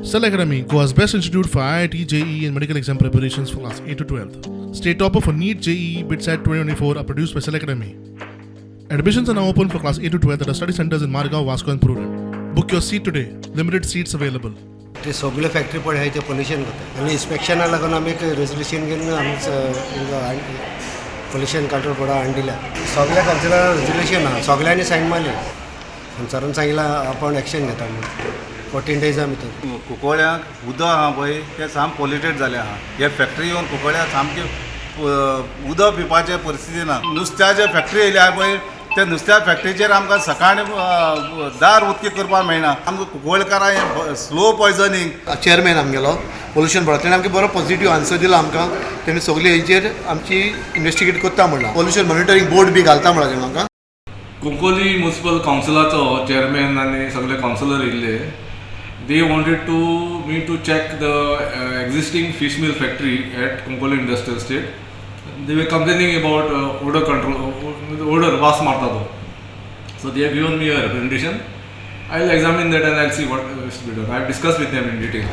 Cell Academy, Goa's best institute for IIT, JEE, and medical exam preparations for class 8 to 12. State topper for NEET, JEE, BITSAT 2024 are produced by Cell Academy. Admissions are now open for class 8 to 12 at our study centers in Margao, Vasco, and Prudent. Book your seat today. Limited seats available. ते सगळे factory पळय आहाय ते pollution करता आनी इन्स्पेक्शना लागून आमी एक रेजोल्युशन घेवन आमी पोल्युशन कंट्रोल बोर्डा हाडून दिल्या. सगल्या कावन्सिलरान रेजोल्युशन आहा, सगल्यांनी सायन मारली. सरान सांगिलां आपूण एक्शन घेता म्हणून 14 डेजा भितर. कुंकळ्यांक उदक आहा पळय, तें साम पोल्युटेड जालें आहा. हे फॅक्टरी येवन कुंकळ्याक सामकें उदक पिवपाचे परिस्थिती ना. नुस्त्याचे फॅक्टरी येयली आहा पळय, त्या नुस्त्या फॅक्टरीचेर आमकां सकाळी दार उदकी करपाक मेळना. आमकां कुंकळकारां स्लो पॉयजनींग. चेअरमॅन आमगेलो पोल्युशन बोर्डा, तेणें आमकां बरो पॉझिटिव्ह आन्सर दिलो आमकां. तेणी सगळे हेजेर आमची इन्वेस्टिगेट करता म्हणलां, पोल्युशन मॉनिटरींग बोर्ड बी घालता म्हणलां तेणें आमकां. कुंकोली म्युनिसिपल कावन्सिलाचो चेअरमॅन आनी सगळे कावन्सिलर येयल्ले. They wanted to me to check the existing fish meal factory at Cuncolim Industrial Estate. They were complaining about odour control, odour, वास मारता तो. So they have given me a representation. I will examine that and I see what is be done. I discuss with them in detail.